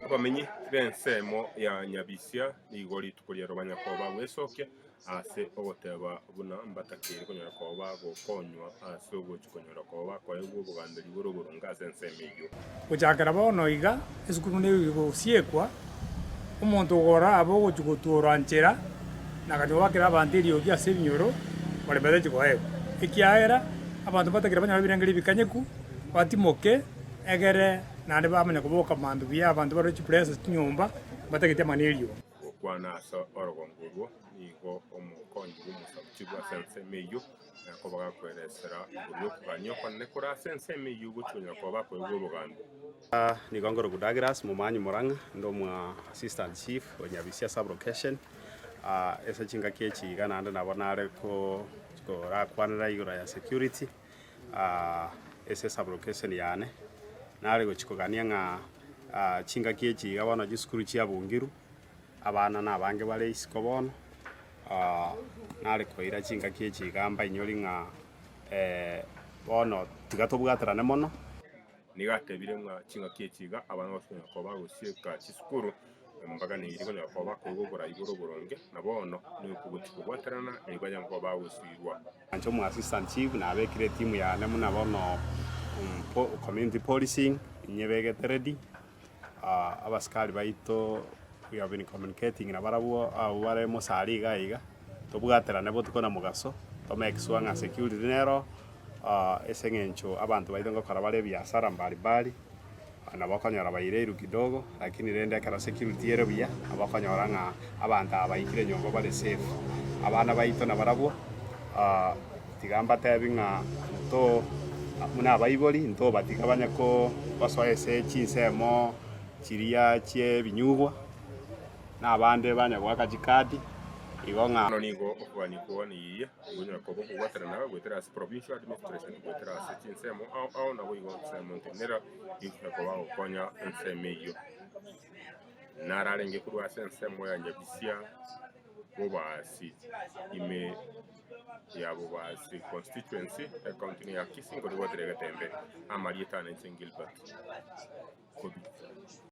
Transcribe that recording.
Abamenyi b'ensemo ya Nyabisia nigo rituko riaro banya koba bagwesokia ase ogoteba buna mbatakeire konyora koba bagokonywa ase ogochia konyora koba bakoegwa obogamberi bore oboronge ase ensemo eyio. Gochakera bono iga, esukuru buna eye egosiekwa, omonto okorabe ogochia gotworwa nchera, na agachia goakera abanto eriogi ase ebinyoro, bare batachi koegwa. Ekiagera abanto mbatakire banyore ebirengerio ebikanyeku, batimoke, egere naende bamanya koboka mambia buya abanto barore chipresa chinyomba, mbatageti amang'ana eriogi. Gokwana ase orogongo orwo nigo omokonyi bw'omosabuchibu ase ensemo eyio nakoba gakoeresera igoro y'okogania okonene kore ase ensemo eyio gochia koba bakoegwa obogambi. Nigo nkorokwa Douglas Momanyi Murang'a, inde omwa Assistant Chief o Nyabisia Sub-Location. Ase chingaki echi iga naende nabo nare korakwanera igoro ya security ase esub-location yane. Nare gochia kogania ng'a chingaki echi iga bono chisukuru chiabungirwe, abana na abange bare isiko bono, nare koira chingaki echi iga mbainyori ng'a bono tiga tobwaterane mono. Nigo atebire ng'a chingaki echi iga abana bakonyara koba bagosieka chisukuru, mbaganeirie konyara koba bakoigwa oborai bore oboronge, na bono nigo kogochia kobwaterana na banyare koba bagosiirwa. Inche omo assistant chief nabekire etimu yane buna bono community policing nyebegete ready, abasikari baito we have been communicating nabarabwo abwo bare mosari iga iga, tobwaterane botuko na mogaso, to make sure ng'a security nero ase eng'encho abanto baito ngokora bare ebiasara mbali mbali, nabo okonyora baireirwe kidogo, lakini rende ekero security ere buya, nabo okonyora ng'a abanto aba baikire nyomba bare safe. Abana baito nabarabwo tiga mbatebi ng'a nto buna abaibori ntobatiga banye ko gosoa ase chinsemo chiria chi'ebinyugwa. Na abande banya goaka chikadi, igo ng'a. Bono nigo okogania kwane konyara koba okobwaterana goetera ase provincial administration, goetera ase chinsemo ao ao naboigo ensemo ntenenera nigo koba gokonya ensemo eyio. Nararenge korwa ase ensemo ya Nyabisia Bobasi ime ya Bobasi constituency ecounty ya Kisii nkorigwatera egetembe amarieta ane inche Gilbert Kobi.